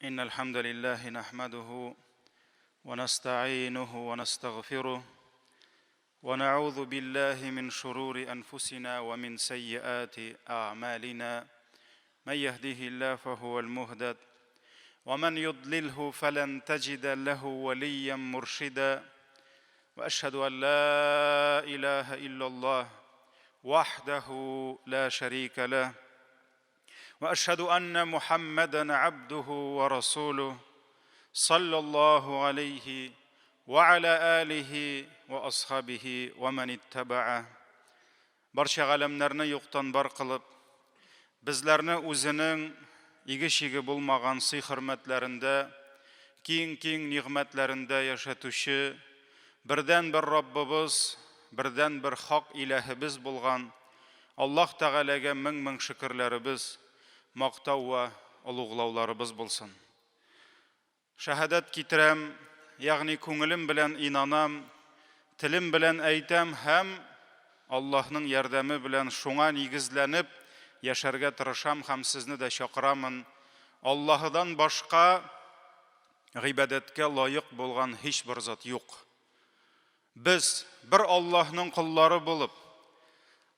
إن الحمد لله نحمده ونستعينه ونستغفره ونعوذ بالله من شرور أنفسنا ومن سيئات أعمالنا من يهده الله فهو المهدد ومن يضلله فلن تجد له وليا مرشدا وأشهد أن لا إله إلا الله وحده لا شريك له واشهد ان محمدا عبده ورسوله صلى الله عليه وعلى اله واصحابه ومن اتبعه Барча галәмнәрне юктан бар кылып, безләрне үзенең иге-чиге булмаган сый-хөрмәтләрендә, киң-киң нигъмәтләрендә яшәтүче бердәнбер Раббыбыз, бердәнбер хак иләһебез булган Аллаһ Тәгаләгә мең-мең шөкерләребез, мактау вә олуглауларыбыз булсын. Шәһадәт китерәм, ягъни күңелем белән инанам, телем белән әйтәм һәм Аллаһның ярдәме белән шуңа нигезләнеп яшәргә тырышам һәм сезне дә чакырамын, Аллаһыдан башка гыйбадәткә лаек булган һичбер зат юк. Без, бер Аллаһның коллары булып,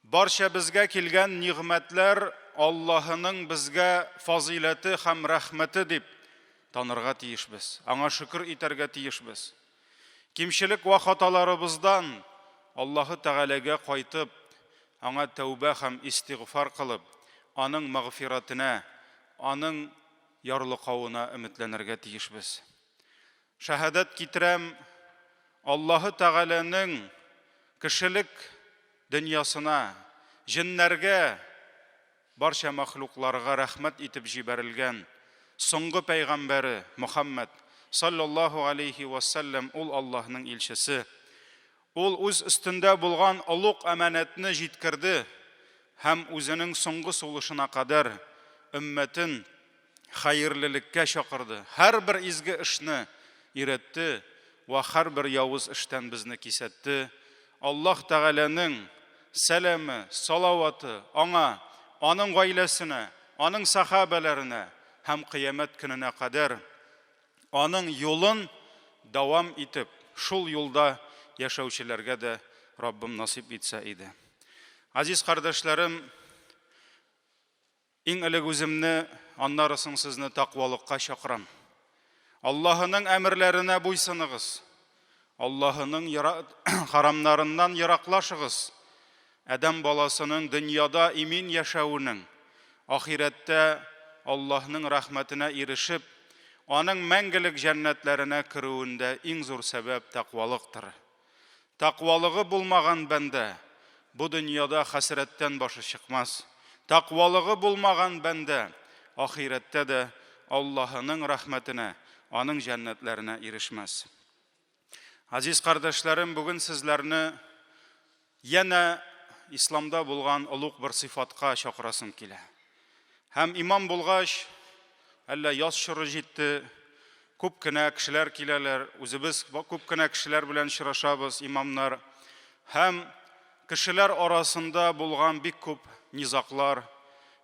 барча безгә килгән нигъмәтләр Аллаһының безгә фазыйләте һәм рәхмәте дип танырга тиешбез, аңа шөкер итәргә тиешбез. Кимчелек вә хаталарыбыздан Аллаһы Тәгаләгә кайтып, аңа тәүбә һәм истигъфар кылып, аның мәгъфирәтенә, аның ярлыкавына өметләнергә тиешбез. Шәһадәт китерәм, Аллаһы Тәгаләнең кешелек дөньясына, җеннәргә, барча мәхлукларга рәхмәт итеп җибәрелгән соңгы пәйгамбәре Мөхәммәд саллаллаһу алейһи вә сәлләм ул Аллаһның илчесе. Ул үз өстендә булган олуг әманәтне җиткерде һәм үзенең соңгы сулышына кадәр өммәтен хәерлелеккә чакырды, һәрбер изге эшне өйрәтте вә һәрбер явыз эштән безне кисәтте. Аллаһ Тәгаләнең сәламе, салаваты аңа, аның гаиләсенә, аның сәхабәләренә һәм кыямәт көненә кадәр аның юлын дәвам итеп, шул юлда яшәүчеләргә дә Раббым насыйп итсә иде. Газиз кардәшләрем, Иң элек үземне, аннары соң сезне тәкъвалыкка чакырам. Аллаһының әмерләренә буйсыныгыз. Аллаһының харамнарыннан ераклашыгыз. Адәм баласының дөньяда имин яшәвенең, ахирәттә Аллаһның рәхмәтенә ирешеп, аның мәңгелек җәннәтләренә керүендә иң зур сәбәп тәкъвалыктыр. Тәкъвалыгы булмаган бәндә бу дөньяда хәсрәттән башы чыкмас. Тәкъвалыгы булмаган бәндә ахирәттә дә Аллаһының рәхмәтенә, аның җәннәтләренә ирешмәс. Газиз кардәшләрем, бүген сезләрне янә исламда булган олуг бер сыйфатка чакырасым килә. Һәм имам булгач, әллә яз чоры җитте, күп кенә кешеләр киләләр, үзебез күп кенә кешеләр белән очрашабыз, имамнар. Һәм кешеләр арасында булган бик күп низаклар,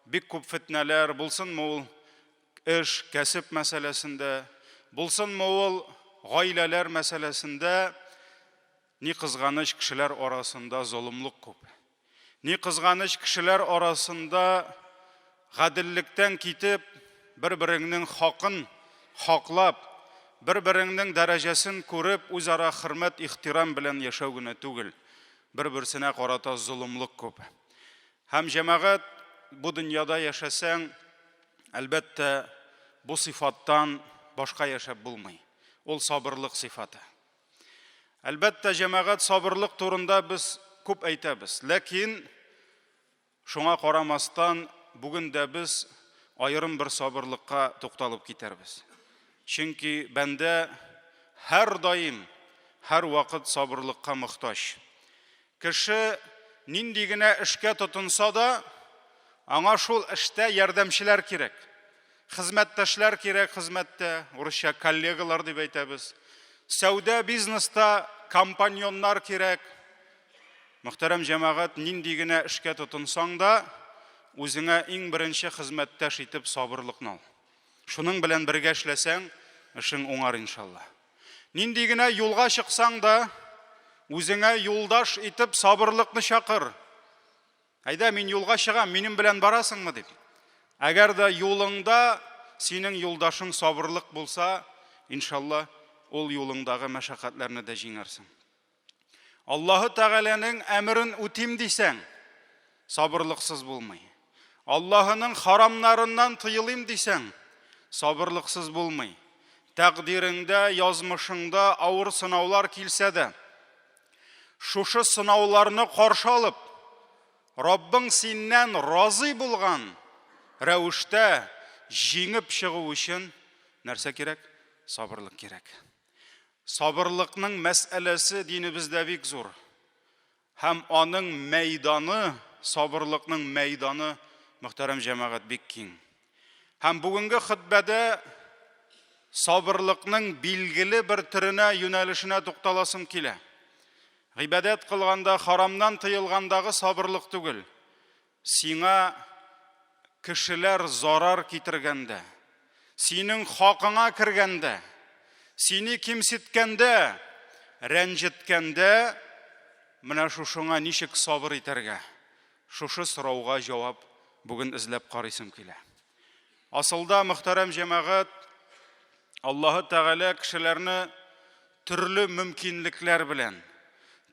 бик күп фетнәләр, булсынмы ул эш, кәсеп мәсьәләсендә, булсынмы ул гаиләләр мәсьәләсендә, ни кызганыч, кешеләр арасында золымлык күп. Ни кызганыч, кешеләр арасында гаделлектән китеп, бер-береңнең хакын хаклап, бер-береңнең дәрәҗәсен күреп, үзара хөрмәт, ихтирам белән яшәү генә түгел, бер-берсенә карата золымлык күп. Һәм җәмәгать, бу дөньяда яшәсәң, әлбәттә, бу сыйфаттан башка яшәп булмый. Ул сабырлык сыйфаты. Әлбәттә, җәмәгать сабырлык турында без күп әйтәбез. Ләкин шуңа карамастан, бүген дә без аерым бер сабырлыкка тукталып китәрбез. Чөнки бәндә һәрдаим, һәрвакыт сабырлыкка мохтаҗ. Кеше нинди генә эшкә тотынса да, аңа шул эштә ярдәмчеләр кирәк. Хезмәттәшләр кирәк хезмәттә, урысча коллегалар дип әйтәбез. Сәүдә бизнеста компаньоннар кирәк. Мөхтәрәм җәмәгать, нинди генә эшкә тотынсаң да, үзеңә иң беренче хезмәттәш итеп сабырлыкны ал. Шуның белән бергә эшләсәң, эшең уңар иншалла. Нинди генә юлга чыксаң да, үзеңә юлдаш итеп сабырлыкны чакыр. Әйдә, мин юлга чыгам, минем белән барасыңмы дип. Әгәр дә юлыңда синең юлдашың сабырлык булса, иншалла, ул юлыңдагы мәшәкатьләрне дә җиңәрсең. Аллаһы Тәгаләнең әмерен үтим дисәң, сабырлыксыз булмый. Аллаһының харамнарыннан тыелыйм дисәң, сабырлыксыз булмый. Тәкъдиреңдә, язмышыңда авыр сынаулар килсә дә, шушы сынауларны каршы алып, Раббың синнән разый булган рәвештә җиңеп чыгу өчен нәрсә кирәк? Сабырлык кирәк. Сабырлыкның мәсьәләсе динебездә бик зур. Һәм аның мәйданы, сабырлыкның мәйданы, мөхтәрәм җәмәгать, бик киң. Һәм бүгенге хөтбәдә сабырлыкның билгеле бер төренә, юнәлешенә тукталасым килә. Гыйбадәт кылганда, харамнан тыелгандагы сабырлык түгел. Сиңа кешеләр зарар китергәндә, синең хакыңа кергәндә, сине кимсеткәндә, рәнҗеткәндә, менә шушыңа ничек сабыр итәргә? Шушы сорауга җавап бүген эзләп карыйсым килә. Асылда, мөхтәрәм җәмәгать, Аллаһы Тәгалә кешеләрне төрле мөмкинлекләр белән,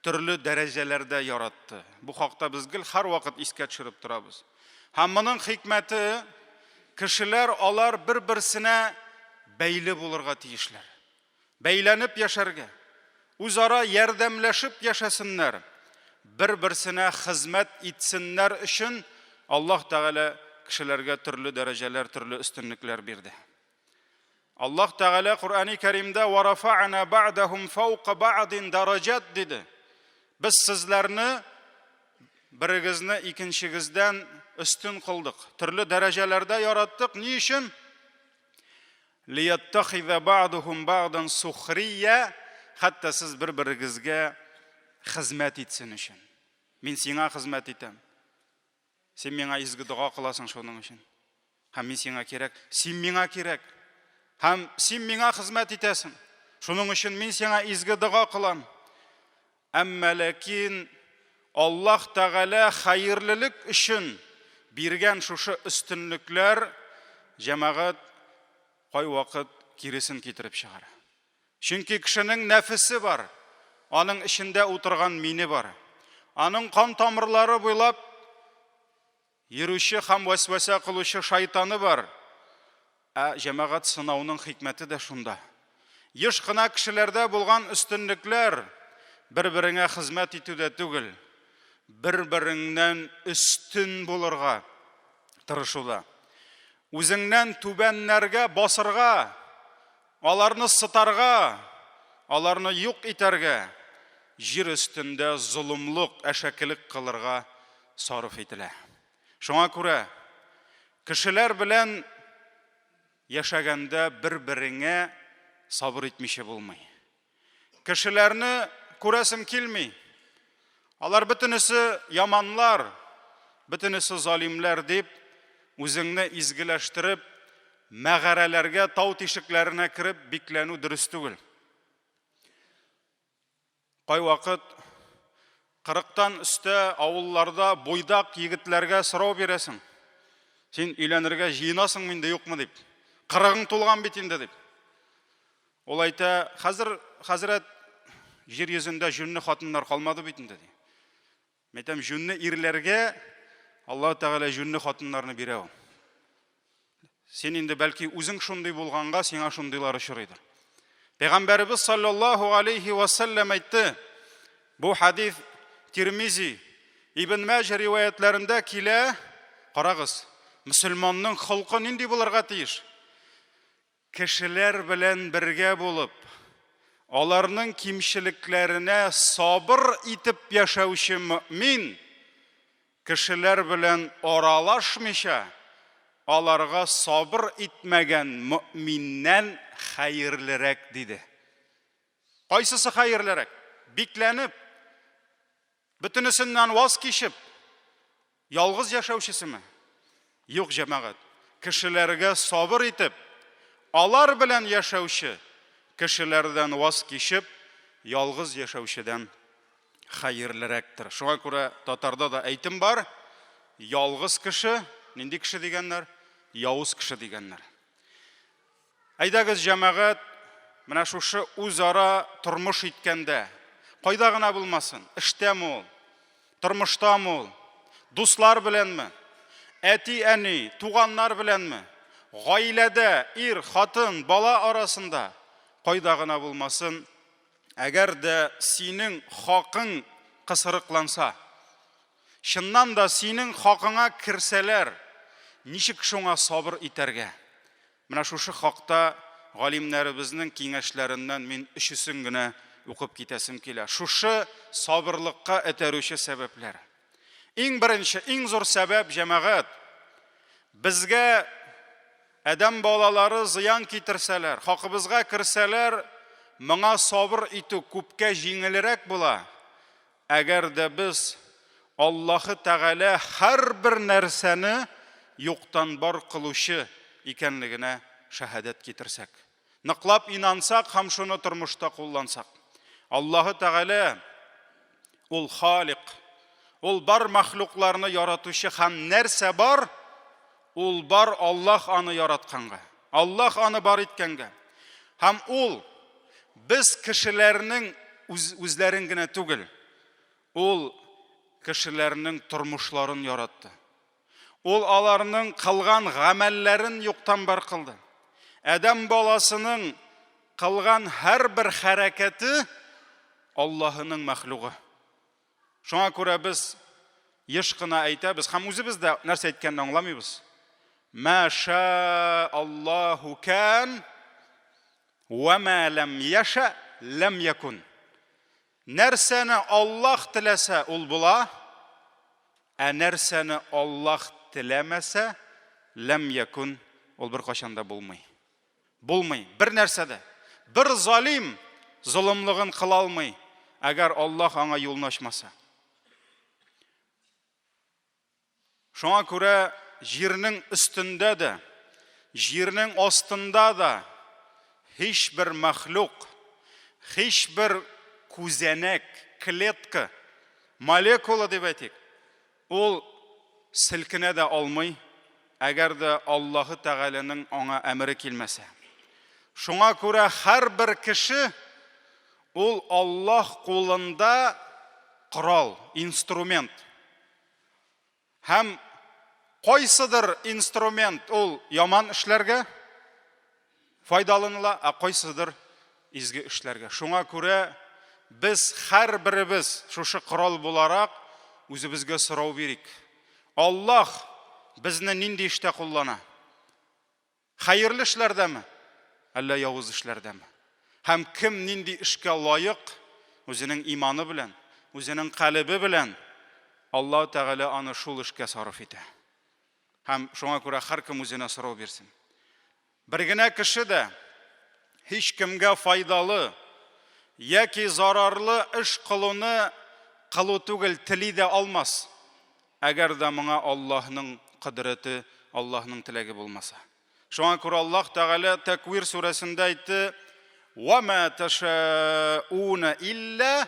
төрле дәрәҗәләрдә яратты. Бу хакта без гел һәрвакыт искә төшереп торабыз. Һәм моның хикмәте, кешеләр алар бер-берсенә бәйле булырга тиешләр. Бәйләнеп яшәргә, үзара ярдәмләшеп яшәсеннәр, бер-берсенә хезмәт итсеннәр өчен Аллаһ Тәгалә кешеләргә төрле дәрәҗәләр, төрле өстенлекләр бирде. Аллаһ Тәгалә Коръәни Кәримдә «Ва рафа'на бa'дахум фаука бa'дин дараҗат» диде. Без сезләрне берегезне икенчегездән өстен кылдык. Төрле дәрәҗәләрдә яраттык. Ни өчен? Лияттахиза бa'духум бa'дан сухрия, хәтта сез бер-берегезгә хезмәт итсен өчен. Мин сиңа хезмәт итәм. Син миңа изге дога кыласың шуның өчен. Һәм мин сиңа кирәк, син миңа кирәк. Һәм син миңа хезмәт итәсең. Шуның өчен мин сиңа изге дога кылам. Әмма ләкин Аллаһ Тәгалә хәерлелек өчен биргән шушы өстенлекләр җәмәгать кайвакыт киресен китереп чыгара. Чөнки кешенең нәфесе бар, аның эчендә утырган мине бар. Аның кан тамырлары буйлап йөрүче һәм вәсвәсә кылучы шайтаны бар. Ә җәмәгать сынауның хикмәте дә шунда. Еш кына кешеләрдә булган өстенлекләр бер-береңә хезмәт итүдә түгел, бер-береңнән өстен булырга тырышуда. Үзеңнән түбәннәргә басырга, аларны сытарга, аларны юк итәргә, җир өстендә золымлык, әшәкелек кылырга сарыф ителә. Шуңа күрә кешеләр белән яшәгәндә бер-береңә сабыр итмичә булмый. Кешеләрне күрәсем килми. Алар бөтенесе яманлар, бөтенесе залимләр дип, үзеңне изгеләштереп, мәгарәләргә, тау тишекләренә кереп бикләнү дөрес түгел. Кайвакыт кырыктан өстә авылларда буйдак егетләргә сорау бирәсең. Син өйләнергә җыенасыңмы инде, юкмы дип. Кырыгың тулган бит инде дип. Ул әйтә, хәзер, хәзрәт, җир йөзендә җүнле хатыннар калмады бит инде ди. Мәйтәм, җүнле ирләргә Аллаһ Тәгалә җүнле хатыннарны бирә ул. Син инде бәлки үзең шундый булганга сиңа шундыйлар очрыйдыр. Пәйгамбәребез саллаллаһу алейхи ва саллям әйтте. Бу хадис Тирмизи, Ибн Мәҗә риваятләрендә килә. Карагыз, мөселманның холкы нинди булырга тиеш? Кешеләр белән бергә булып, аларның кимчелекләренә сабыр итеп яшәүче мөэмин, кешеләр белән аралашмыйча, аларга сабыр итмәгән мөэминнән хәерлерәк, диде. Кайсысы хәерлерәк? Бикләнеп, бөтенесеннән ваз кичеп, Ялгыз яшәүчесеме? Юк, җәмәгать. Кешеләргә сабыр итеп, алар белән яшәүче кешеләрдән ваз кичеп, ялгыз яшәүчедән хәерлерәктер. Шуңа күрә татарда да әйтем бар, ялгыз кеше, нинди кеше дигәннәр? Явыз кеше дигәннәр. Әйдәгез, җәмәгать, менә шушы үзара тормыш иткәндә, кайда гына булмасын, эштәме ул, тормыштамы ул, дуслар беләнме, әти-әни, туганнар беләнме, гаиләдә ир, хатын, бала арасында, кайда гына булмасын, әгәр дә синең хакың кысрыкланса, чыннан да синең хакыңа керсәләр, ничек шуңа сабыр итәргә? Менә шушы хакта галимнәребезнең киңәшләреннән мин өчесен генә укып китәсем килә. Шушы сабырлыкка этәрүче сәбәпләр. Иң беренче, иң зур сәбәп, җәмәгать, безгә адәм балалары зыян китерсәләр, хакыбызга керсәләр, моңа сабыр итү күпкә җиңелрәк була. Әгәр дә без Аллаһы Тәгалә һәрбер нәрсәне юктан бар кылучы икәнлегенә шәһадәт китерсәк, ныклап инансак һәм шуны тормышта куллансак. Аллаһы Тәгалә ул Халик, ул бар мәхлукларны яратучы һәм нәрсә бар, ул бар Аллаһ аны яратканга, Аллаһ аны бар иткәнгә. Һәм ул без кешеләрнең үз, үзләрен генә түгел, ул кешеләрнең тормышларын яратты. Ул аларның кылган гамәлләрен юктан бар кылды. Адәм баласының кылган һәрбер хәрәкәте Аллаһының мәхлугы. Шуңа күрә без еш кына әйтәбез һәм үзебез дә нәрсә әйткәнне аңламыйбыз. Мә ша Аллаһу кан ва ма лам яша лам якун. Нәрсәне Аллаһ теләсә, ул була, ә нәрсәне Аллаһ теләмәсә, лам якун, ул беркайчан да булмый. Булмый, бер нәрсә дә. Бер залим золымлыгын кыла алмый, әгәр Аллаһ аңа юлны ачмаса. Шуңа күрә җирнең өстендә дә, җирнең астында да һичбер мәхлук, һичбер күзәнәк, клетка, молекула дип әйтик, Ул селкенә дә алмый, әгәр дә Аллаһы Тәгаләнең аңа әмере килмәсә. Шуңа күрә һәрбер кеше ул Аллаһ кулында корал, инструмент. Һәм кайсыдыр инструмент ул яман эшләргә файдаланыла, ә кайсыдыр изге эшләргә. Шуңа күрә без һәрберебез шушы корал буларак үзебезгә сорау бирик. Аллаһ безне нинди эштә куллана? Хәерле эшләрдәме, әллә явыз эшләрдәме? Һәм кем нинди эшкә лаек, үзенең иманы белән, үзенең калебе белән Аллаһ Тәгалә аны шул эшкә сарыф итә. Һәм шуңа күрә һәркем үзенә сорау бирсен. Бер генә кеше дә һичкемгә файдалы яки зарарлы эш кылуны кылу түгел, тели дә алмас, әгәр дә моңа Аллаһның кодрәте, Аллаһның теләге булмаса. Шуңа күрә Аллаһ Тәгалә Тәквир сүрәсендә әйтте: "Ва ма ташауна илля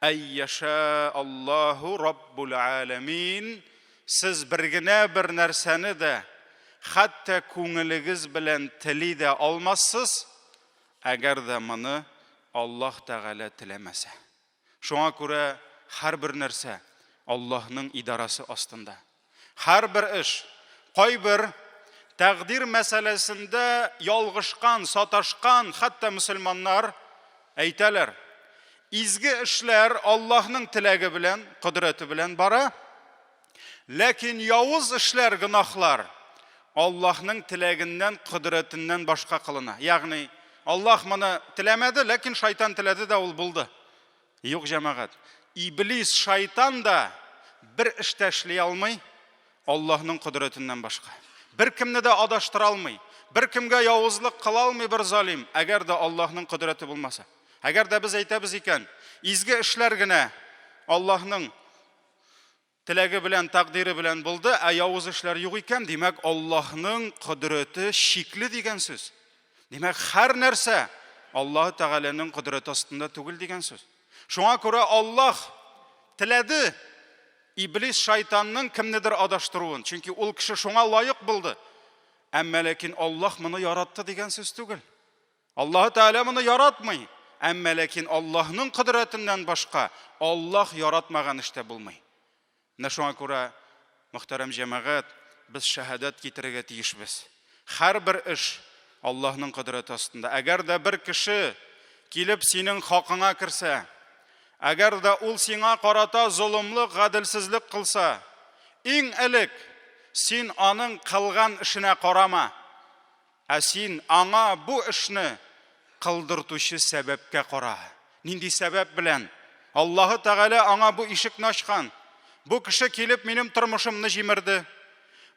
ай яша Аллаһу раббул аламин". Сез бер генә бер нәрсәне дә хәтта күңелегез белән тели дә алмассыз, әгәр дә моны Аллаһ Тәгалә теләмәсә. Шуңа күрә һәрбер нәрсә Аллаһның идарасы астында. Һәрбер эш, кайбер тәкъдир мәсьәләсендә ялгышкан, саташкан, хәтта мөселманнар әйтәләр, изге эшләр Аллаһның теләге белән, кодрәте белән бара, ләкин явыз эшләр, гөнаһлар Аллаһның теләгеннән, кодрәтеннән башка кылына. Ягъни Аллаһ моны теләмәде, ләкин шайтан теләде дә ул булды. Юк, җәмәгать. Иблис, шайтан да бер эш тә эшли алмый Аллаһның кодрәтеннән башка. Беркемне дә адаштыра алмый. Беркемгә явызлык кыла алмый бер залим, әгәр дә Аллаһның кодрәте булмаса. Әгәр дә без әйтәбез икән, изге эшләр генә Аллаһның теләге белән, тәкъдире белән булды, ә явыз эшләр юк икән, димәк, Аллаһның кодрәте чикле дигән сүз. Димәк, һәр нәрсә Аллаһ Тәгаләнең кодрәте астында түгел дигән сүз. Шуңа күрә Аллаһ теләде Иблис шайтанның кемнедер адаштыруын, чөнки ул кеше шуңа лаек булды. Әмма ләкин Аллаһ моны яратты дигән сүз түгел. Аллаһ Тәгалә моны яратмый. Әмма ләкин Аллаһның кодрәтеннән башка Аллаһ яратмаган эштә булмый. Менә шуңа күрә, мөхтәрәм җәмәгать, без шәһадәт китерергә тиешбез. Һәрбер эш Аллаһның кодрәте астында. Әгәр дә бер кеше килеп синең хакыңа керсә, әгәр дә ул сиңа карата золымлык, гаделсезлек кылса, иң элек син аның кылган эшенә карама. Ә син аңа бу эшне кылдыртучы сәбәпкә кара. Нинди сәбәп белән? Аллаһы Тәгалә аңа бу ишекне ачкан. Бу кеше килеп минем тормышымны җимерде.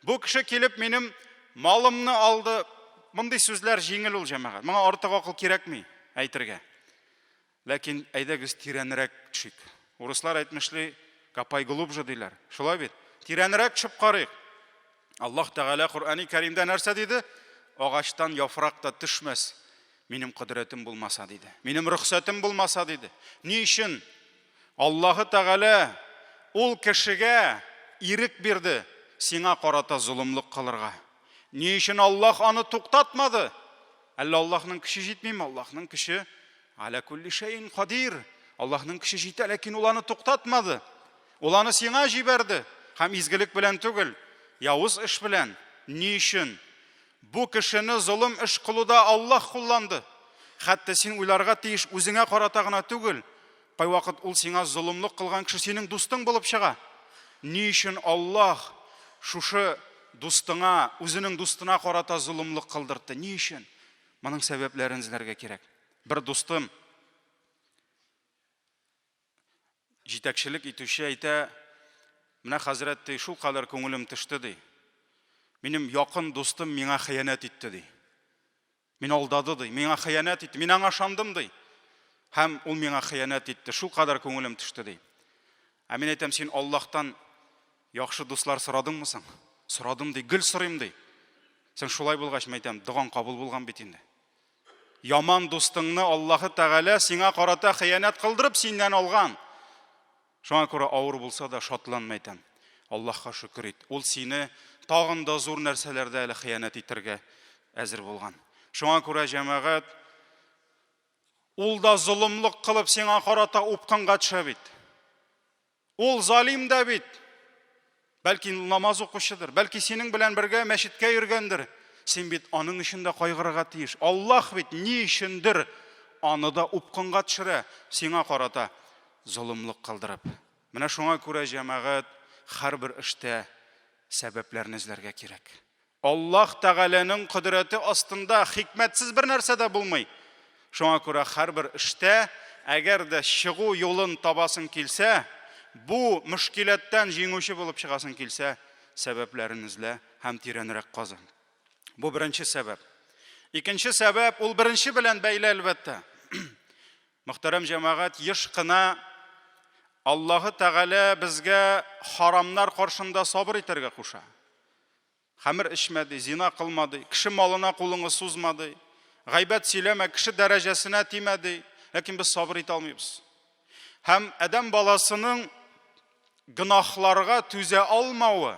Бу кеше килеп минем малымны алды. Мондый сүзләр җиңел ул, җәмәгать. Моңа артык акыл кирәкми әйтергә. Ләкин әйдәгез тирәнрәк төшик. Урыслар әйтмешли, копай глубже диләр. Шулай бит? Тирәнрәк төшеп карыйк. Аллаһ Тәгалә Коръәни Кәримдә нәрсә диде? Агачтан яфрак та төшмәс, минем кодрәтем булмаса диде. Минем рөхсәтем булмаса диде. Ни өчен? Аллаһы Тәгалә ул кешегә ирек бирде сиңа карата золымлык кылырга. Ни өчен Аллаһ аны туктатмады? Әллә Аллаһның көче җитмиме? Аллаһның көче аля кулли шәйин кадир. Аллаһның көче җитә, ләкин ул аны туктатмады. Ул аны сиңа җибәрде. Һәм изгелек белән түгел, явыз эш белән. Ни өчен? Бу кешене золым эш кылуда Аллаһ кулланды. Хәтта син уйларга тиеш үзеңә карата гына түгел. Кайвакыт ул сиңа золымлык кылган кеше синең дустың булып чыга. Ни өчен Аллаһ шушы дустыңа, үзенең дустына карата золымлык кылдыртты? Ни өчен? Моның сәбәпләрен эзләргә кирәк. Бер дустым җитәкчелек итүче әйтә, менә хәзрәт ди, шул кадәр күңелем төште ди. Минем якын дустым миңа хыянәт итте ди. Мин алдады ди, миңа хыянәт итте, мин аңа ышандым ди. Һәм ул миңа хыянәт итте, шул кадәр күңелем төште ди. Ә мин әйтәм, син Аллаһтан яхшы дуслар сорадыңмы соң? Сорадым ди, гел сорыйм ди. Син шулай булгач, мин әйтәм, догаң кабул булган бит инде. Яман дустыңны Аллаһы Тәгалә сиңа карата хыянәт кылдырып синнән алган. Шуңа күрә авыр булса да шатланма әйтәм. Аллаһка шөкер ит. Ул сине тагын да зур нәрсәләрдә әле хыянәт итәргә әзер булган. Шуңа күрә җәмәгать ул да золымлык кылып сиңа карата упкынга төшә бит. Ул залим да бит. Бәлки намаз укучыдыр, бәлки синең белән бергә мәчеткә йөргәндер. Син бит аның өчен дә кайгырырга тиеш. Аллаһ бит ни өчендер аны да упкынга төшерә, сиңа карата золымлык кылдырып. Менә шуңа күрә җәмәгать һәрбер эштә сәбәпләрне эзләргә кирәк. Аллаһ Тәгаләнең кодрәте астында хикмәтсез бер нәрсә дә булмый. Шуңа күрә һәрбер эштә, әгәр дә чыгу юлын табасың килсә, бу мөшкиләттән җиңүче булып чыгасың килсә, сәбәпләрен эзлә һәм тирәнрәк казын. Бу беренче сәбәп. Икенче сәбәп, ул беренче белән бәйле, әлбәттә. Мөхтәрәм җәмәгать, еш кына Аллаһы Тәгалә безгә харамнар каршында сабыр итәргә куша. Хәмер эчмә ди, зина кылма ди, кеше малына кулыңны сузма ди, гайбәт сөйләмә, кеше дәрәҗәсенә тимә ди. Ләкин без сабыр итә алмыйбыз. Һәм адәм баласының гөнаһларга түзә алмавы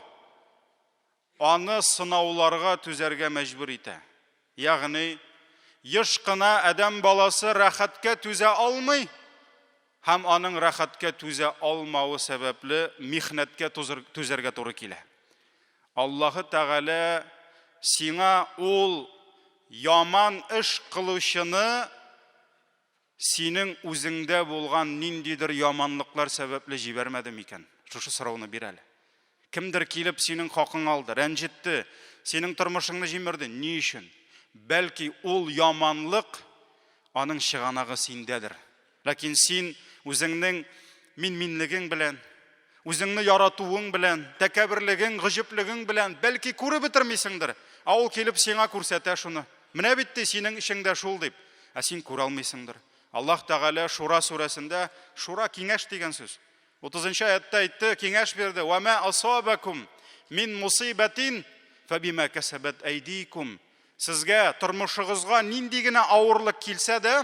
аны сынауларга түзәргә мәҗбүр итә. Ягъни, еш кына адәм баласы рәхәткә түзә алмый һәм аның рәхәткә түзә алмавы сәбәпле михнәткә түзәргә туры килә. Аллаһы Тәгалә сиңа ул яман эш кылучыны синең үзеңдә булган ниндидер яманлыклар сәбәпле җибәрмәде микән? Шушы сорауны бир әле. Кемдер килеп синең хакыңны алды, рәнҗетте, синең тормышыңны җимерде. Ни өчен? Бәлки ул яманлык аның чыганагы синдәдер. Ләкин син үзеңнең мин-минлегең белән, үзеңне яратуың белән, тәкәберлегең, гаҗәплегең белән бәлки күреп бетермисеңдер. Ә ул килеп сиңа күрсәтә шуны. Менә бит ди, синең эчеңдә шул дип. Ә син күрә алмыйсыңдыр. Аллаһ Тәгалә Шура сүрәсендә, Шура киңәш дигән сүз. 30 аятта әйтте, киңәш бирде. Ва ма асабакум мин мусибатин фабима касабат айдикум. Сезгә, тормышыгызга нинди генә авырлык килсә дә,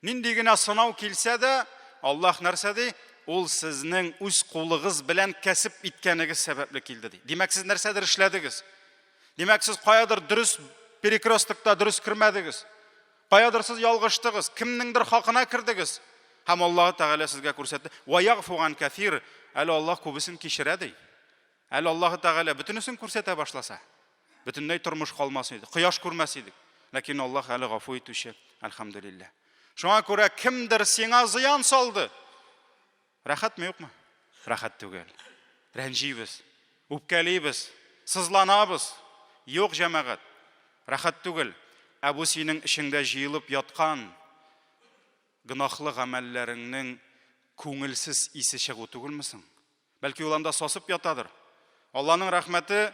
нинди генә сынау килсә дә, Аллаһ нәрсә ди? Ул сезнең үз кулыгыз белән кәсеп иткәнегез сәбәпле килде ди. Димәк, сез нәрсәдер эшләдегез. Димәк, сез каядыр дөрес перекрестокта дөрес кермәдегез. Каядыр сез ялгыштыгыз, кемнеңдер хакына кердегез. Һәм Аллаһ Тәгалә сезгә күрсәтте. Ва ягфу ган кәфир. Әле Аллаһ күбесен кичерә ди. Әле Аллаһы Тәгалә бөтенесен күрсәтә башласа, бөтенләй тормыш калмас иде, кояш күрмәс идек. Ләкин Аллаһ әле гафу итүче, әлхәмдүлилләһ. Шуңа күрә кемдер сиңа зыян салды. Рәхәтме, юкмы? Рәхәт түгел. Рәнҗибез, үпкәлибез, сызланабыз. Юк, җәмәгать, рәхәт түгел. Ә бу синең эчеңдә җыелып яткан гөнаһлы гамәлләреңнең күңелсез исе чыгу түгелме соң? Бәлки ул анда сасып ятадыр. Алланың рәхмәте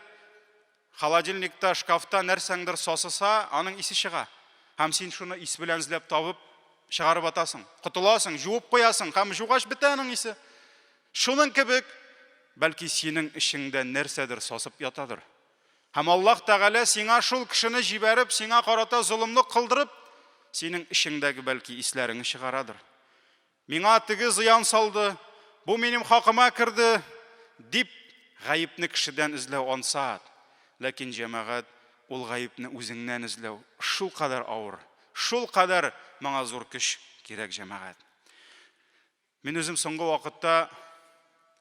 холодильникта, шкафта нәрсәңдер сасыса, аның исе чыга. Һәм син шуны ис белән эзләп табып, чыгарып атасың. Котыласың, жуып куясың һәм жугач бетә аның исе. Шуның кебек, бәлки синең эчеңдә нәрсәдер сасып ятадыр. Һәм Аллаһ Тәгалә сиңа шул кешене җибәреп, сиңа карата золымлык кылдырып, синең эчеңдәге бәлки исләреңне чыгарадыр. Миңа теге зыян салды, бу минем хакыма керде, дип гаепне кешедән эзләү ансат. Ләкин, җәмәгать, ул гаепне үзеңнән эзләү шулкадәр авыр, шулкадәр моңа зур көч кирәк, җәмәгать. Мин үзем соңгы вакытта,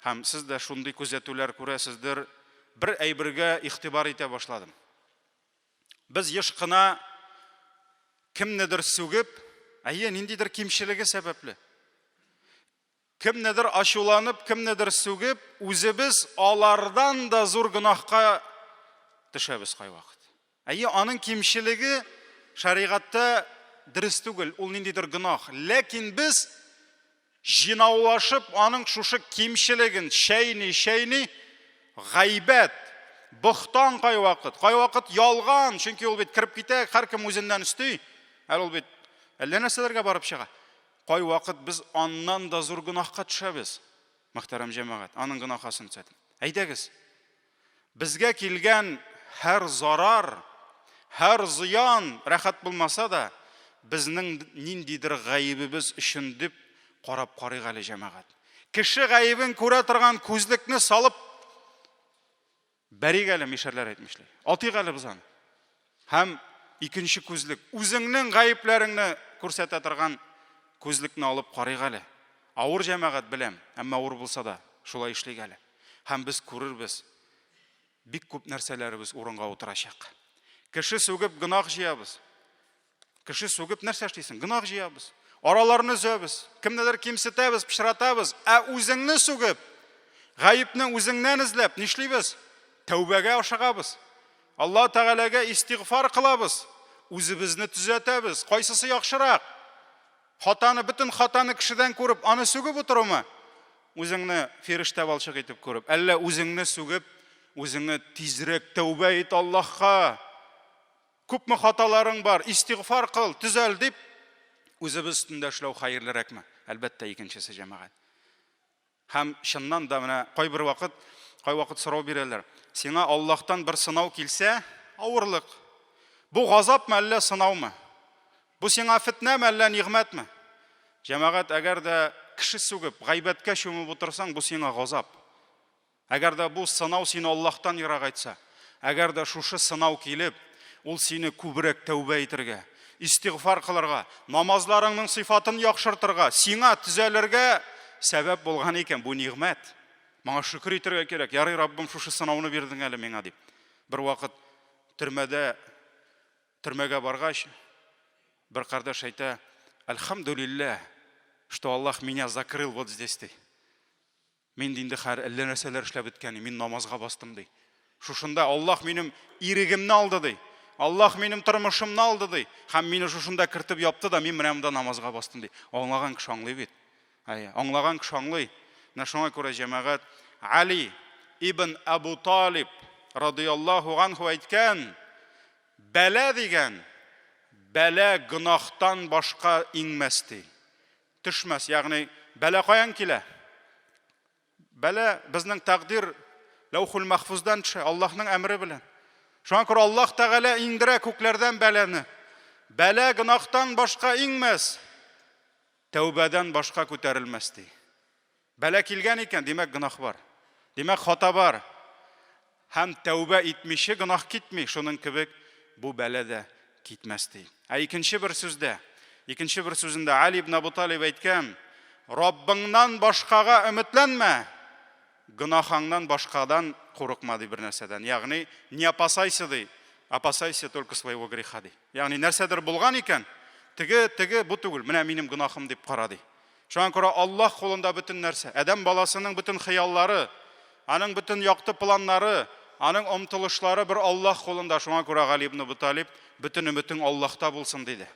һәм сез дә шундый күзәтүләр күрәсездер, бер әйбергә игътибар итә башладым. Без еш кына кемнедер сүгеп, әйе, ниндидер кимчелеге сәбәпле, кемнедер ачуланып, кемнедер сүгеп, үзебез алардан да зур гөнаһка төшәбез кайвакыт. Әйе, аның кимчелеге шәригатьтә дөрес түгел, ул ниндидер гөнаһ. Ләкин без Җыйнаулашып аның шушы кимчелеген чәйни-чәйни, гайбәт, бохтан кайвакыт, кайвакыт ялган, чөнки ул бит кереп китә, һәркем үзеннән өсти, әле ул бит әллә нәрсәләргә барып чыга. Кайвакыт без аннан да зур гөнаһка төшәбез, мөхтәрәм җәмәгать, аның гөнаһасын төзәтеп. Әйдәгез, Безгә килгән һәр зарар, һәр зыян рәхәт булмаса да, безнең ниндидер гаебебез өчен дип карап карыйк әле, җәмәгать. Кеше гаебен күрә торган күзлекне салып бәрик әле, мишәрләр әйтмешли. Атыйк әле без аны. Һәм икенче күзлек, үзеңнең гаепләреңне күрсәтә торган күзлекне алып карыйк әле. Авыр, җәмәгать, беләм, әмма авыр булса да, шулай эшлик әле. Һәм без күрербез, бик күп нәрсәләребез урынга утырачак. Кеше сүгеп гөнаһ җыябыз. Кеше сүгеп нәрсә эшлисең? Гөнаһ җыябыз. Араларны өзәбез, кемнедер кимсетәбез, пычратабыз. Ә үзеңне сүгеп, гаепне үзеңнән эзләп, нишлибез? Тәүбәгә ашыгабыз. Алла Тәгаләгә истигъфар кылабыз. Үзебезне төзәтәбез. Кайсысы яхшырак? Хатаны, бөтен хатаны кешедән күреп, аны сүгеп утырумы? Үзеңне фирештә балчык итеп күреп, әллә үзеңне сүгеп, үзеңне тизрәк тәүбә ит Аллаһка. Күпме хаталарың бар, истигъфар кыл, төзәл дип, үзебез өстендә эшләү хәерлерәкме? Әлбәттә, икенчесе, җәмәгать. Һәм чыннан да менә кайбер вакыт, кайвакыт сорау бирәләр. Сиңа Аллаһтан бер сынау килсә, авырлык. Бу газапмы әллә сынаумы? Бу сиңа фетнәме әллә нигъмәтме? Җәмәгать, әгәр дә кеше сүгеп, гайбәткә чумып утырсаң, бу сиңа газап. Әгәр дә бу сынау сине Аллаһтан ерагайтса, әгәр дә шушы сынау килеп, ул сине күбрәк тәүбә итергә, истигъфар кылырга, намазларыңның сыйфатын яхшыртырга, сиңа төзәлергә сәбәп булган икән, бу нигъмәт. Моңа шөкер итәргә кирәк. Ярый, Раббым, шушы сынауны бирдең әле миңа дип. Бервакыт төрмәдә төрмәгә баргач, бер кардәш әйтә, Әлхәмдүлилләһ, что Аллаһ меня закрыл вот здесь, ди. Мин инде хәр әллә нәрсәләр эшләп беткән, мин намазга бастым, ди. Шушында Аллаһ минем ирегемне алды, ди. Аллаһ минем тормышымны алды, ди. Һәм мине шушында кертеп япты да, мин менә монда намазга бастым, ди. Аңлаган кеше аңлый бит. Әйе, аңлаган кеше аңлый. Менә шуңа күрә җәмәгать Али ибн Абу Талиб радияллаһу анху әйткән, бәла дигән, бәла гөнаһтан башка иңмәс, ди. Төшмәс, ягъни бәла каян килә? Бәла безнең тәкъдир Ләүхул Мәхфуздан төшә, Аллаһның әмере белән. Шуңа күрә Аллаһ Тәгалә иңдерә күкләрдән бәлане. Бәла гөнаһтан башка иңмәс, тәүбәдән башка күтәрелмәс ди. Бәла килгән икән, димәк гөнаһ бар. Димәк хата бар. Һәм тәүбә итмичә гөнаһ китми, шуның кебек бу бәла дә китмәс ди. Ә икенче бер сүздә, икенче бер сүзендә Али ибн Абу Талиб әйткән, Раббыңнан башкага өметләнмә, гөнаһаңнан башкадан курыкма ди бер нәрсәдән. Ягъни, не опасайся ди, опасайся только своего греха ди. Ягъни нәрсәдер булган икән, теге, теге, бу түгел, менә минем гөнаһым дип кара ди. Шуңа күрә Аллаһ кулында бөтен нәрсә. Адәм баласының бөтен хыяллары, аның бөтен якты планнары, аның омтылышлары бер Аллаһ кулында. Шуңа күрә Гали ибн Абу Талиб бөтен өметең Аллаһта булсын диде.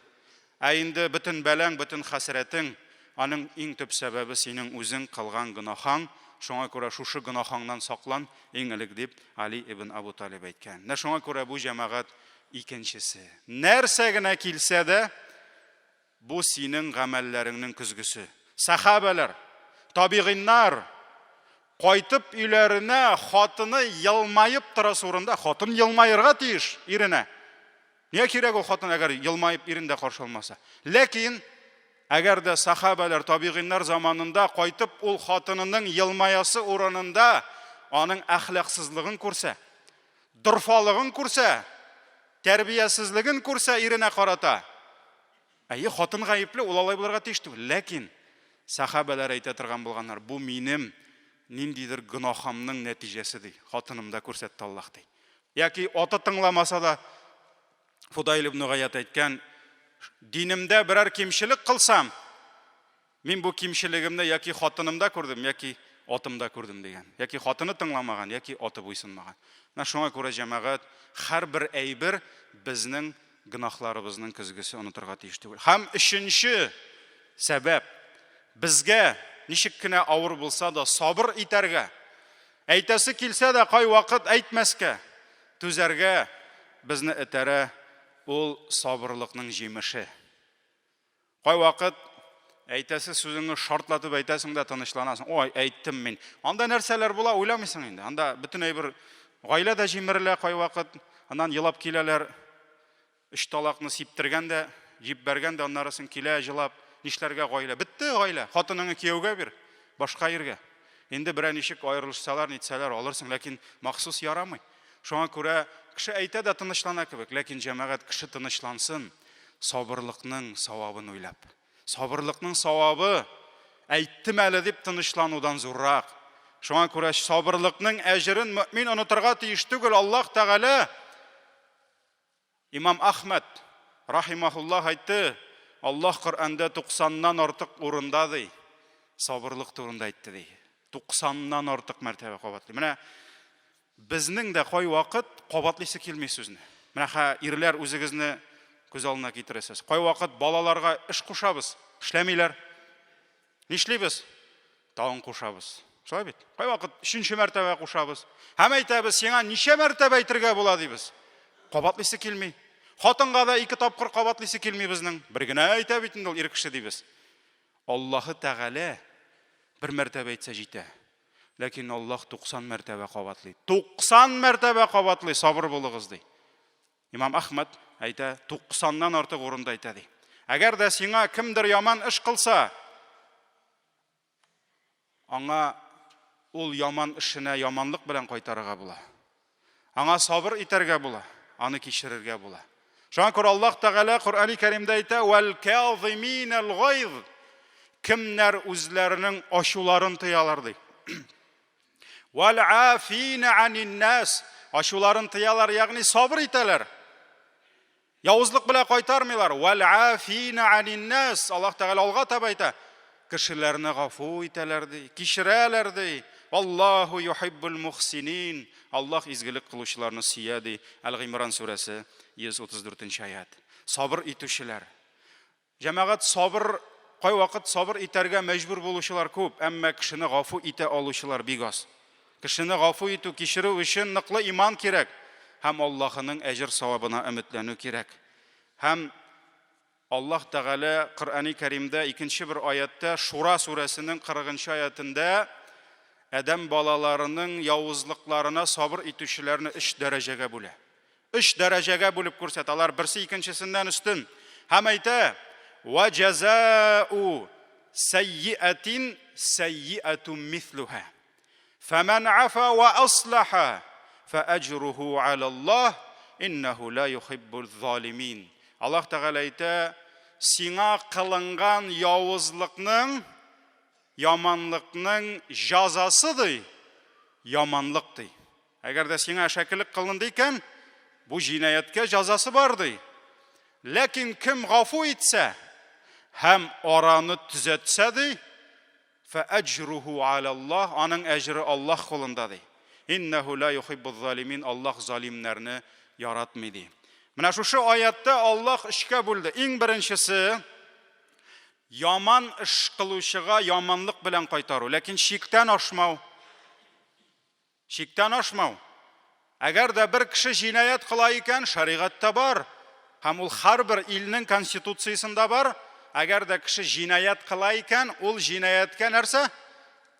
Ә инде бөтен бәлаң, бөтен хәсрәтең, аның иң төп сәбәбе синең үзең кылган гөнаһаң, шуңа күрә шушы гөнаһаңнан саклан иң элек дип Али ибн Абу Талиб әйткән. Менә шуңа күрә бу җәмәгать икенчесе. Нәрсә генә килсә дә, бу синең гамәлләреңнең көзгесе. Сәхабәләр, табигыйннар кайтып өйләренә хатыны елмаеп торасы урында, хатын елмаерга тиеш иренә. Нигә кирәк ул хатын, әгәр елмаеп ирен дә каршы алмаса? Ләкин әгәр дә сахабәләр, табигыйннар заманында кайтып ул хатынының елмаясы урынында аның әхлаксызлыгын күрсә, дорфалыгын күрсә, тәрбиясезлеген күрсә иренә карата, әйе, хатын гаепле, ул алай булырга тиеш түгел. Ләкин сахабәләр әйтә торган булганнар, бу минем ниндидер гөнаһымның нәтиҗәсе ди, хатынымда күрсәтте Аллаһ ди. Яки аты тыңламаса да, Фудайл ибн Гаят әйткән, динемдә берәр кимчелек кылсам, мин бу кимчелегемне яки хатынымда күрдем, яки атымда күрдем дигән. Яки хатыны тыңламаган, яки аты буйсынмаган. Менә шуңа күрә җәмәгать, һәрбер әйбер безнең гөнаһларыбызның көзгесе онытырга тиеш түгел. Һәм өченче сәбәп, безгә ничек кенә авыр булса да сабыр итәргә, Әйтәсе килсә дә, кайвакыт әйтмәскә, түзәргә безне этәрә ул сабырлыкның җимеше. Кайвакыт әйтәсе сүзеңне шартлатып әйтәсең дә тынычланасың. Ой, әйттем мин. Анда нәрсәләр була, уйламыйсың инде. Анда бөтен әйбер гаилә дә җимерелә кайвакыт. Аннан елап киләләр. Өч талакны сиптергән дә, җиббәргән дә, аннарысын килә җылап, нишләргә гаилә? Бетте гаилә. Хатыныңны кияүгә бир, башка иргә. Инде берәр ничек аерылышсалар, нитсәләр алырсың, ләкин махсус ярамый. Шуңа күрә кеше әйтә дә тынычлана кебек, ләкин җәмәгать кеше тынычлансын, сабырлыкның савабын уйлап. Сабырлыкның савабы әйттем әле дип тынычланудан зуррак. Шуңа күрә сабырлыкның әҗерен мөэмин онытырга тиеш түгел. Аллаһ Тәгалә Имам Ахмәд, рахимахуллаһ, әйтте, Аллаһ Коръәндә туксаннан артык урында, ди, сабырлык турында әйтте, ди. Туксаннан артык мәртәбә кабатлый. Менә безнең дә кайвакыт кабатлыйсы килми сүзне. Менә хә ирләр үзегезне күз алдына китерәсез. Кайвакыт балаларга эш кушабыз, эшләмиләр. Нишлибез? Тагын кушабыз. Шулай бит? Кайвакыт өченче мәртәбә кушабыз. Һәм әйтәбез, сиңа ничә мәртәбә әйтергә була дибез. Кабатлыйсы килми. Хатынга да ике тапкыр кабатлыйсы килми безнең. Бер генә әйтә бит инде ул ир кеше дибез. Аллаһы Тәгалә бер мәртәбә әйтсә җитә. Ләкин Аллаһ 90 мәртәбә кабатлый. 90 мәртәбә кабатлый, сабыр булыгыз ди. Имам Әхмәд әйтә, 90-нан артык урында әйтә ди. Әгәр дә сиңа кемдер яман эш кылса, аңа ул яман эшенә яманлык белән кайтарырга була. Аңа сабыр итәргә була, аны кичерергә була. Шуңа күрә Аллаһ Тәгалә Коръәни Кәримдә әйтә: "Вәл казиминал гайз" Кемнәр үзләренең ачуларын тыялар ди. Вәл афина анин нас. Ачуларын тыялар, ягъни сабыр итәләр. Явызлык белән кайтармыйлар. Вәл афина анин нас. Аллаһ Тәгалә алга таба әйтә. Кешеләрне гафу итәләр ди, кичерәләр ди. Аллаһу юхиббул мухсинин. Аллаһ изгелек кылучыларны сөя ди. Әл-Гыймран сүрәсе 134 аят. Сабыр итүчеләр. Җәмәгать, сабыр, кайвакыт сабыр итәргә мәҗбүр булучылар күп, әмма кешене гафу итә алучылар бик аз. Кешене гафу итү, кичерү өчен ныклы иман кирәк һәм Аллаһының әҗер-савабына өметләнү кирәк. Һәм Аллаһ Тәгалә Коръәни Кәримдә икенче бер аятьтә, Шура сүрәсенең 40 нчы аятендә адәм балаларының явызлыкларына сабыр итүчеләрне өч дәрәҗәгә бүлә. Өч дәрәҗәгә бүлеп күрсәтә. Алар берсе икенчесеннән өстен. Һәм әйтә: "Ва җәзау сайyi'атин сайyi'атун мислуха. Фәмән афа ва аслаха фә әҗруху алаллаһ иннәһу ла юхиббул залимин." Аллаһ Тәгалә әйтә: "Сиңа кылынган явызлыкның, яманлыкның җазасы ди, яманлык ди. Әгәр дә сиңа әшәкелек кылынды икән, бу җинаятькә җазасы бар ди. Ләкин кем гафу итсә һәм араны төзәтсә ди, фә әҗруху алаллаһ, аның әҗре Аллаһ кулында ди. Иннәһу ла юхиббуз залимин, Аллаһ залимнәрне яратмый ди. Менә шушы аятта Аллаһ өчкә бүлде. Иң беренчесе яман эш кылучыга яманлык белән кайтару, ләкин чиктән ашмау. Чиктән ашмау. Әгәр дә бер кеше җинаять кыла икән, шәригатьтә бар, һәм ул һәрбер илнең конституциясендә бар, әгәр дә кеше җинаять кыла икән, ул җинаятькә нәрсә?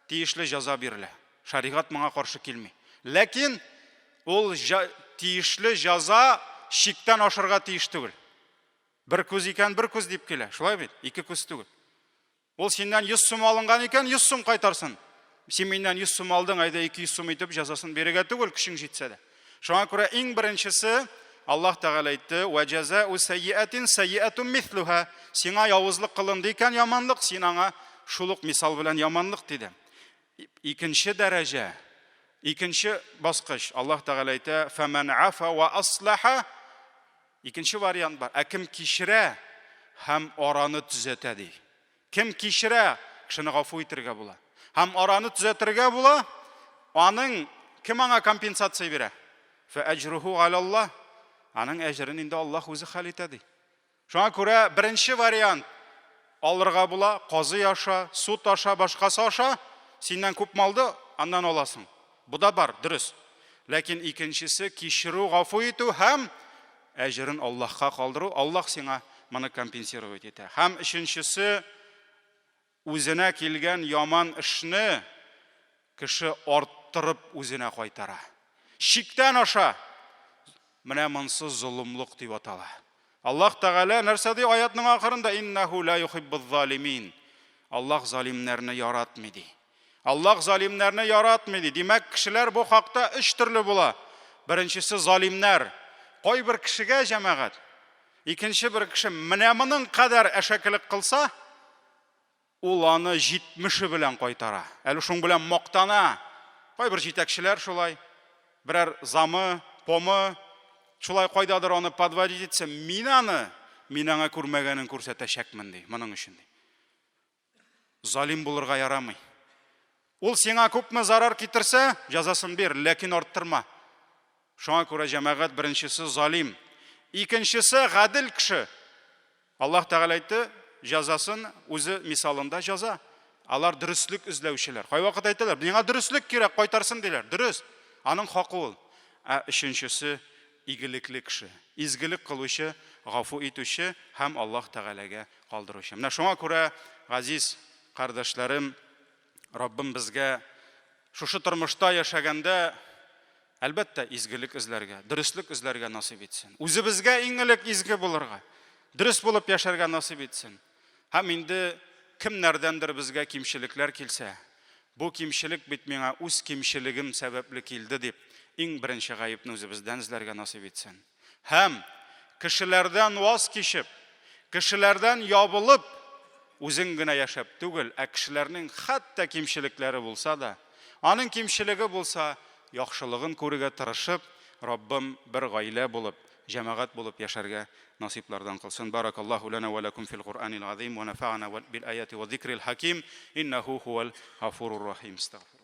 Тиешле җәза бирелә. Шәригать моңа каршы килми. Ләкин ул тиешле җәза чиктән ашырга тиеш түгел. Бер күз икән, бер күз дип килә. Шулай бит? Ике күз түгел. Ул синнән 100 сум алынган икән, 100 сум кайтарсын. Син миннән 100 сум алдың, әйдә 200 сум итеп җәзасын бирергә түгел, көчең җитсә дә. Шуңа күрә иң беренчесе Аллаһ Тәгалә әйтте: "Ва җәзау сайyi'атин сайyi'атун мислуха". Сиңа явызлык кылынды икән, яманлык, син аңа шул ук мисал белән яманлык диде. Икенче дәрәҗә, икенче баскыч Аллаһ Тәгалә әйтә: "Фәмән афа ва аслаха". Икенче вариант бар. Ә кем кичерә һәм араны төзәтә ди. Кем кичерә, кешене гафу итергә була. Һәм араны төзәтергә була, аның кем аңа компенсация бирә? Фә әҗруху галаллаһ. Аның әҗерен инде Аллаһ үзе хәл итә ди. Шуңа күрә беренче вариант алырга була, казый аша, суд аша, башкасы аша, синнән күпме алды, аннан аласың. Бу да бар, дөрес. Ләкин икенчесе кичерү, гафу итү һәм әҗерен Аллаһка калдыру, Аллаһ сиңа моны компенсировать итә. Һәм өченчесе үзенә килгән яман эшне кеше арттырып үзенә кайтара. Чиктән аша. Менә монсы золымлык дип атала. Аллаһ Тәгалә нәрсә ди аятның ахырында? Иннәһу ла юхиббуз залимин. Аллаһ залимнәрне яратмый ди. Аллаһ залимнәрне яратмый ди. Димәк, кешеләр бу хакта өч төрле була. Беренчесе залимнәр. Кайбер кешегә җәмәгать, икенче бер кеше менә моның кадәр әшәкелек кылса, ул аны җитмеше белән кайтара. Әле шуның белән мактана. Кайбер җитәкчеләр шулай, берәр замы, помы, шулай кайдадыр аны подводить итсә, мин аны, мин аңа күрмәгәнен күрсәтәчәкмен ди, моның өчен ди. Залим булырга ярамый. Ул сиңа күпме зарар китерсә, җәзасын бир, ләкин арттырма. Шуңа күрә җәмәгать беренчесе залим, икенчесе гадел кеше. Аллаһ Тәгалә әйтте, җәзасын үзе мисалында җәза. Алар дөреслек эзләүчеләр. Кайвакыт әйтәләр, миңа дөреслек кирәк, кайтарсын диләр. Дөрес. Аның хакы ул. Ә өченчесе игелекле кеше. Изгелек кылучы, гафу итүче һәм Аллаһ Тәгаләгә калдыручы. Менә шуңа күрә, газиз кардәшләрем, Раббым безгә шушы тормышта яшәгәндә, әлбәттә, изгелек эзләргә, дөреслек эзләргә насыйп итсен. Үзебезгә иң элек изге булырга, дөрес булып яшәргә насыйп итсен. Һәм инде кемнәрдәндер безгә кимчелекләр килсә, бу кимчелек бит миңа үз кимчелегем сәбәпле килде дип, иң беренче гаепне үзебездән эзләргә насыйп итсен. Һәм кешеләрдән ваз кичеп, кешеләрдән ябылып, үзең генә яшәп түгел, ә кешеләрнең хәтта кимчелекләре булса да, аның кимчелеге булса, яхшылыгын күрергә тырышып, Раббым бер гаилә булып, җәмәгать булып яшәргә насыйплардан кылсын. Баракаллаһу лана ва лакум фил Куръанил азим ва нафа'ана бил аяти ва зикрил хаким, иннаху хуал гафурур рахим. Астагфируллаһ.